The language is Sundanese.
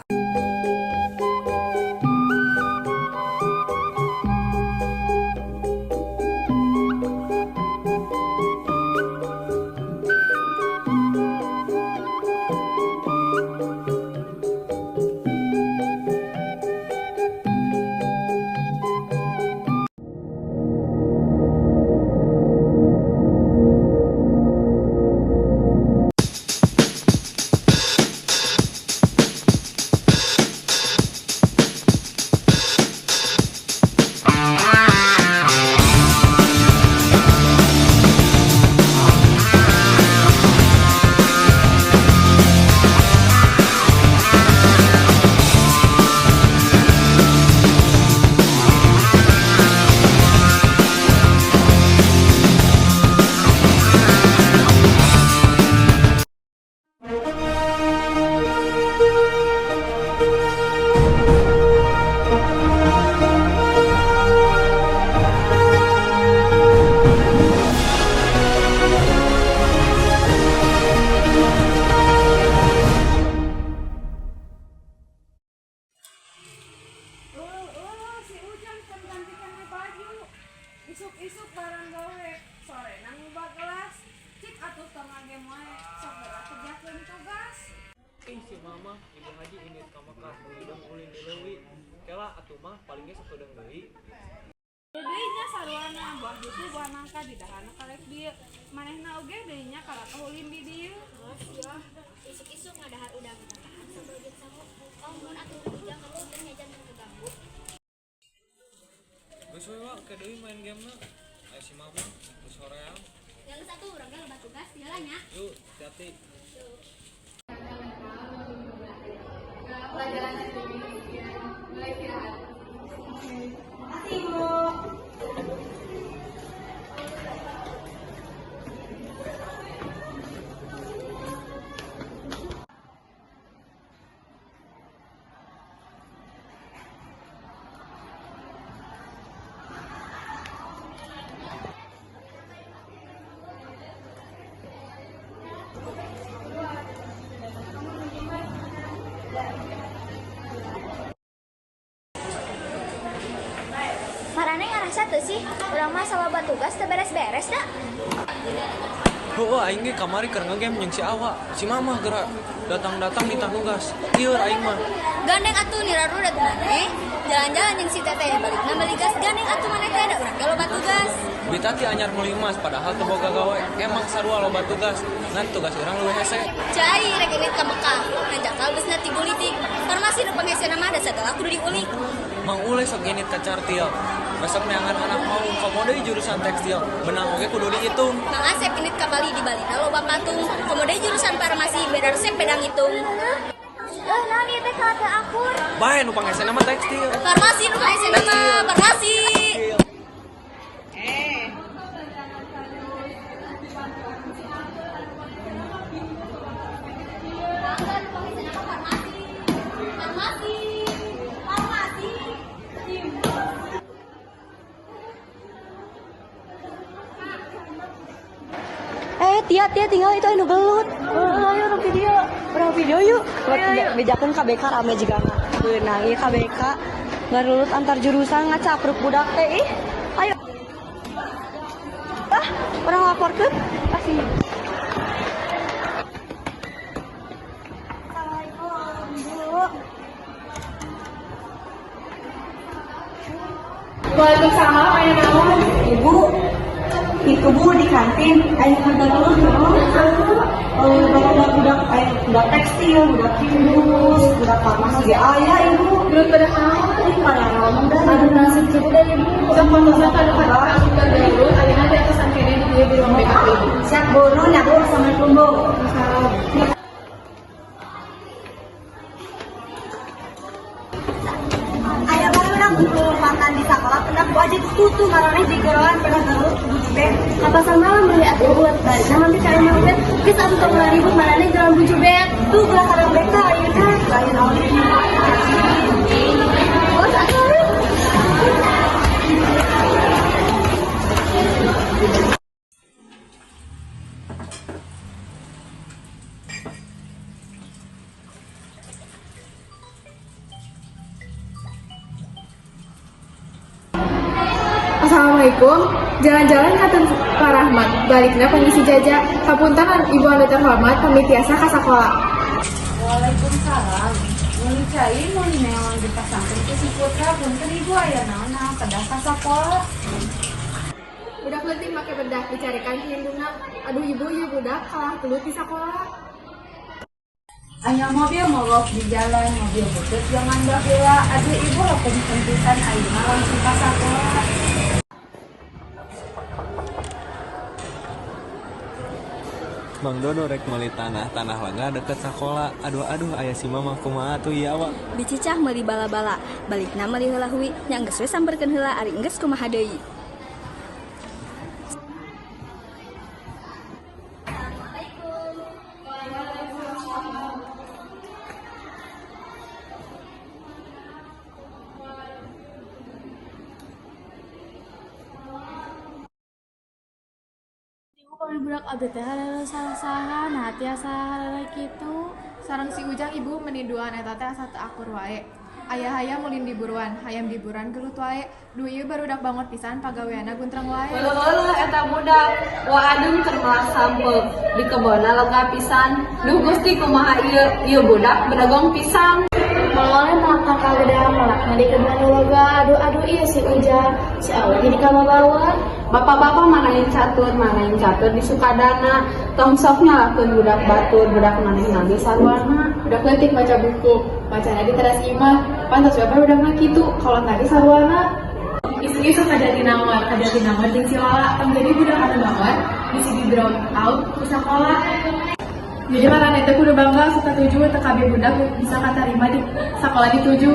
Oh, si Ujang can ganti keneh baju. Isuk-isuk barang gawe, sore ngubah kelas. Cik atuh tong ngagame wae, sok geura kerjakeun tugas. Ih, si Mama, Ibu Haji indit ka Mekah, hidung ulin di leuwi. Kela atuh mah, paling ge sakedeung deui. Deui nya saruana buah duku, buah nangka didahana karek dieu. Manehna oge deui nya karakah ulin di dieu. Ya, isuk-isuk ngadahar udang tahan sambal jeung sangu. Oh, mun atuh Ujang kamu teh nyajan teu keganggu. Geus we wa, ke deui main game na. Aya si Mama, geus soreang. Yang geus atuh urang ge loba tugas heula nya. Yuk, hati-hati. Pelajaran sekian, mulai istirahat. Makasih, Ibu. Maraneh ngarasa teu sih, urang mah loba tugas teu beres-beres da. Heueuh, aing ge kamari keur ngegame jeung si Awa. Si Mama geura datang-datang minta tugas. Ieur aing mah. Gandeng atuh nirarudat maneh. Jalan-jalan jeung si teteh balikna meuli gas, gandeng atuh maneh teh da urang ge loba tugas. Bitati anyar meuli emas padahal teu boga gawe. Emang sarua loba tugas. Ngan tugas urang leuwih hese. Cai rek indit ka Mekah, hanjakal geusna ti bulitik. Farmasi nu panghesena mah da sagala kudu diulik. Mang Ule sok indit ka cartil. Resep neangan anak maung, komo deui jurusan tekstil. Benang oge kudu dihitung. Mang Asep indit ka Bali, di Bali loba patung. Komo deui jurusan farmasi, beda resep beda ngitung. Eh, naon ieu teh kalah teu akur. Bae nu panghesena mah tekstil. Farmasi nu panghesena mah, farmasi. Eh, Farmasi. Farmasi. Eh, Tia, Tia, tinggal itu anu gelut. Oh, ayo urang video. Urang video yuk. Buat bejakeun ka BK rame juga nggak. Beunang ieu ka BK. Ngarulut antar jurusan ngacapruk budak teh ih. Ayo. Ah, urang laporkeun. Kasih. Assalamualaikum, Bu. Waalaikumsalam, aya naon? Ibu, itu Bu di kantin, aya ngagelut naon? Eh, budak-budak aya budak tekstil, budak indus, budak farmasi ge aya, Ibu. Gelut pada naon? Ih, pada ngomong dah. Aduh, nasib kitu da, Ibu. Sok pantosna ka nu asup gelut, ayeuna teh atosan keneh di dieu di ruang BK Ibu. Siap, Bu. Nuhun ya, Bu. Assalamualaikum, Bu. Salam. Aya barudak makan di sekolah pernah bu aja tuh tuh maraneh di geroan pernah gelut bu Jubet. Ka pasar malam meuli atuh buat balikna mampir ka imah Ubed. Geus atuh tong ribut, maraneh jalan Bu Jubet. Tuh belah kadang BK ayeuna lain naon. Oh, atuh. Assalamualaikum. Jalan-jalan ka Pak Rahmat, balikna pengisi jaja. Hapunten ibu anu terhormat, pamit tiasa ka sakola. Waalaikumsalam. Meuli cai, meuli neon dipasangkeun ku si Putra. Punten ibu, aya naon nah kedah ka sakola? Budak leutik make bedak dicarekan ku indungna. Aduh ibu, ieu budak kalah gelut di sakola. Aya mobil mogok di jalan, mobil butut zaman baheula. Aduh ibu, lokum pisan, ayeuna langsung ka sakola. Mang Dodo rek meuli tanah, tanah langga deket sekolah. Aduh aduh, aya si mama, kumaha tuh ieu awak? Bicicah meuli bala-bala, balikna meuli heula hui, nya geus we samperkeun heula ari geus kumaha deui. Ibu, pami budak abdi teh harere saha, nah tiasa harere kitu? Sareng si Ujang ibu meni duaan eta teh asa teu akur wae. Aya hayam ulin diburuan, hayam diburuan gelut wae. Duh, ieu barudak bangor pisan, pagaweanna guntreng wae. Euleuh eta budak, Wa Adum keur melak sampeu di kebonna lega pisan. Duh Gusti, kumaha ieu, ieu budak bedegong pisan. Moleh melak ka gedang, melakna di kebun anu loba. Aduh aduh, ieu si Ujang, si Awa jadi kababawa. Bapak-bapak manain catur di Sukadana. Tong sok nyalahkeun budak batur, budak manehna ge sarwana. Budak leutik maca buku, macana di teras imah. Pantas we budakna kitu, kalau tadi sarwana. Isuk-isuk ka Jatinangor jeung si Lala, tong jadi budak anu bangor, bisi di drop out ku sakola. Jadi maraneh teh kudu bangga sok katuju, teu kabeh budak bisa katarima di sakola dituju.